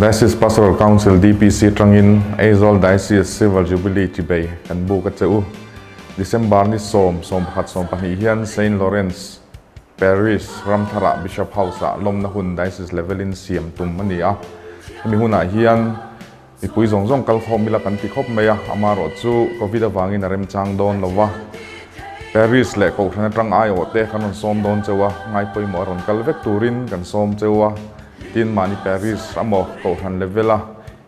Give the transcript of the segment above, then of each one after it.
Diocese Pastoral Council, DPC, atangin Aizawl Diocese Silver Jubilee chibei kan buk a che u. December ni sawm, sawmpakhat, sawmpahnih hian Saint Lawrence Parish Ramtharah Bishop House-ah lawmna hun Diocese level-in siam tum a ni a. Hemi hunah hian mipui zawng zawng kal khawm ila kan ti khawp mai a, amaherawh chu Covid avangin a remchang dawn lo va. Parish leh Kohhran atang aiawhte kan rawn sawm dawn cheu a, ngaipawimawh a rawn kal vek turin kan sawm cheu a. Tin, mahni Parish amaw Kohhran level-a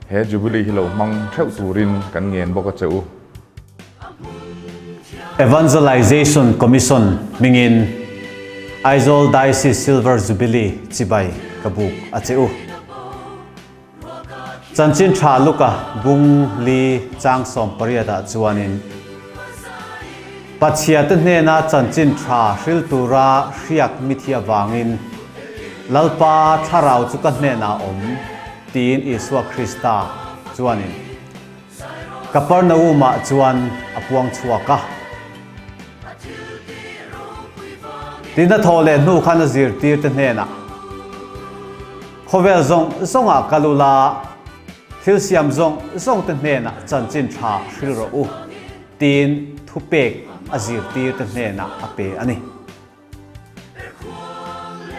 he Jubilee hi lo hmang theuh turin kan ngen bawk a che u. Evangelization Commission hmingin Aizawl Diocese Silver Jubilee chibai ka buk a che u. Chanchin Tha Luka bung li chang 18 ah chuanin Pathiate hnena chanchin tha hril tura hriak mithi avangin Lalpa thlarau chu ka hnenah awm tiin Isua Krista chuanin Kapernaum-ah chuan a puang chhuak a. Tin a thawh leh hnu khan a zirtirte hnenah, Khawvel zawng zawngah kal ula, thil siam zawng zawngte hnenah chanchin tha hril rawh u, tiin thupek a zirtirte hnenah a pe a ni.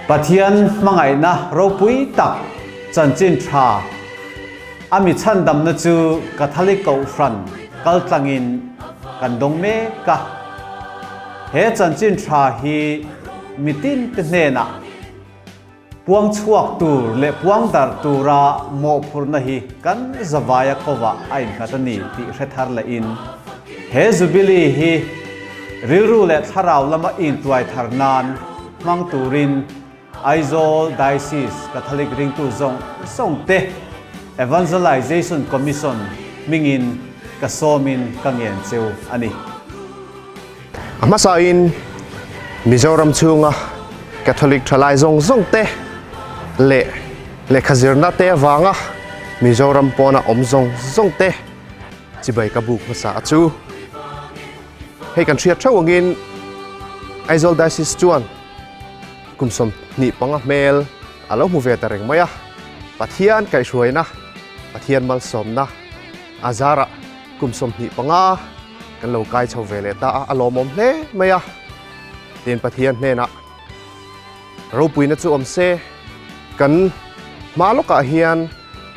Pathian hmangaihna ropui tak chanchin tha a mi chhandamna chu Catholic Kohhran kaltlangin kan dawng mek a. He chanchin tha hi mitinte hnenah puang chhuak tur leh puang darh tura mawhphurhna hi kan zavaia kovah a innghat a ni tih hre thar lehin he Jubilee hi rilru leh thlarau lama intuai thar nan hmang turin Aizawl Diocese Catholic ringtu zawng zawngte Evangelization Commission hmingin ka sawmin ka ngen cheu a ni. A hmasain Mizoram chhunga Catholic thalai zawng zawng te leh lehkha zirna te avanga Mizoram pawna awm zawng zawng te chibai ka buk hmasa a chu. Hei kan hriat theuh angin Aizawl Diocese chuan kum 25 hmel a lo hmu ve ta reng mai a, Pathian kaihhruaina, Pathian malsawmna a zarah Kum 25 kan lo kai chho ve leh ta a, a lawmawm hle mai a. Tin Pathian hnenah ropuina chu awm se, kan hma lawkah hian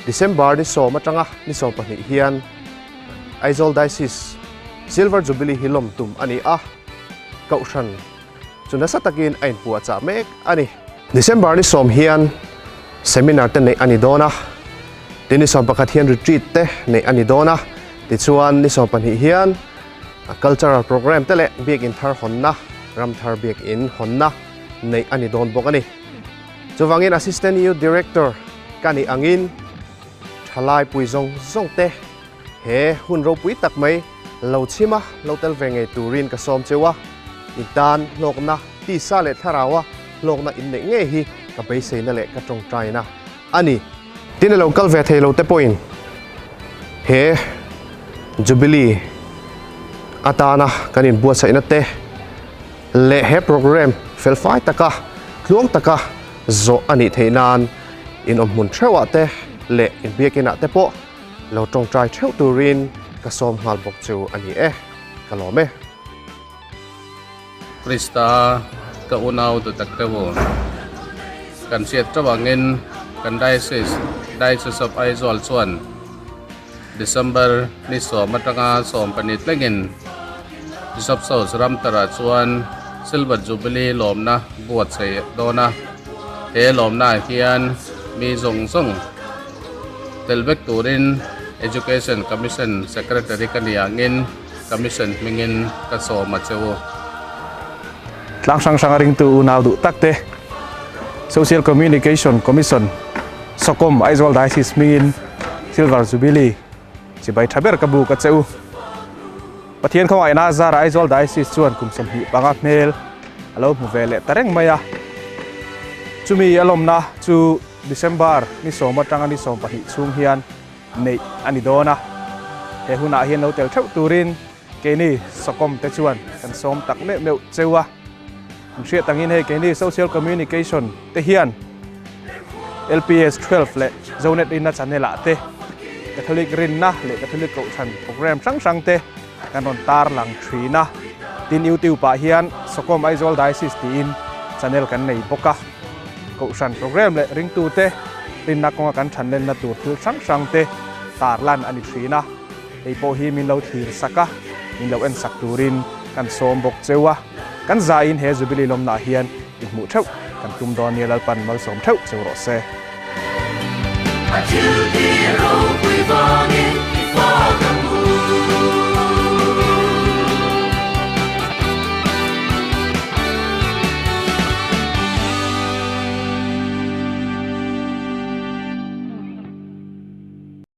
December ni sawm atanga ni 12 hian Aizawl Diocese Silver Jubilee hi lawm tum a ni a, Kohhran chu nasa takin a inpuahchah mek a ni. December ni sawm hian seminar te neih a ni dawn a, tin ni 11 hian retreat te neih a ni dawn a, tichuan ni 12 hian cultural program te leh biakin thar hawnna, ram thar biakin hawnna neih a ni dawn bawk a ni. Chuvangin Assistant Youth Director ka nih angin thalai pui zawng zawng te He hun ropui tak mai lo chhim a, lo tel ve ngei turin ka sawm cheu a, in tan hlawkna tisa leh thlaraua hlawkna in neih ngei hi ka beiseina leh ka tawngtaina a ni. Tin a lo kal ve thei lo te pawhin he Jubilee atana kan inbuatsaihna te leh he programme felfai taka tluang taka zawh a nih theih nan in awmhmun theuhah te leh inbiakinah te pawh Lo tawngtai theuh turin ka sawm nghal bawk chu a ni e, ka lawm e. Krista ka unau tu tak te u, kan hriat teuh angin kan Diocese, Diocese of Aizawl chuan December ni sawm atanga 12 tlengin Bishop House Ramtara chuan Silver Jubilee lawmna buatsaih dawn a, he lawmnaah hian mi zawng zawng Tel vek turin Education Commission Secretary ka ni angin Commission hmingin ka sawm a che u. Tlang hrang hrang a ringtu unau duh tak te Social Communication Commission Sawkawm Aizawl Diocese hmingin Silver Jubilee chibai tha ber ka buk a che u. Pathian khawngaihna zara Aizawl Diocese chuan kum 25 hmel a lo hmu ve leh ta reng mai a. Chumi a lawmna chu December ni sawm atanga ni 12 chhung hian neih a ni dawn a, he hunah hian lo tel theuh turin keini Sawkawm te chuan kan sawm tak meuh meuh cheu a. An hriat angin hei keini Social Communication te hian LPS 12 leh Zonet Rinna channel ah te Catholic rinna leh Catholic Kohhran program hrang hrang te kan rawn tarlang thin a. Tin YouTube ah hian Sawkawm Aizawl Diocese tiin channel kan nei bawk a. Kohhran program leh ringtute rinna kawnga kan thanlenna tur thil hrang hrang te tarlan a ni thin a. Hei pawh hi min lo thlir sak a, min lo en sak turin kan sawm bawk cheu a. Kan zaiin he Jubilee lawmnaah hian inhmuh theuh kan tum dawn nia Lalpan malsawm theuh cheu rawh se. A thil ti ropui.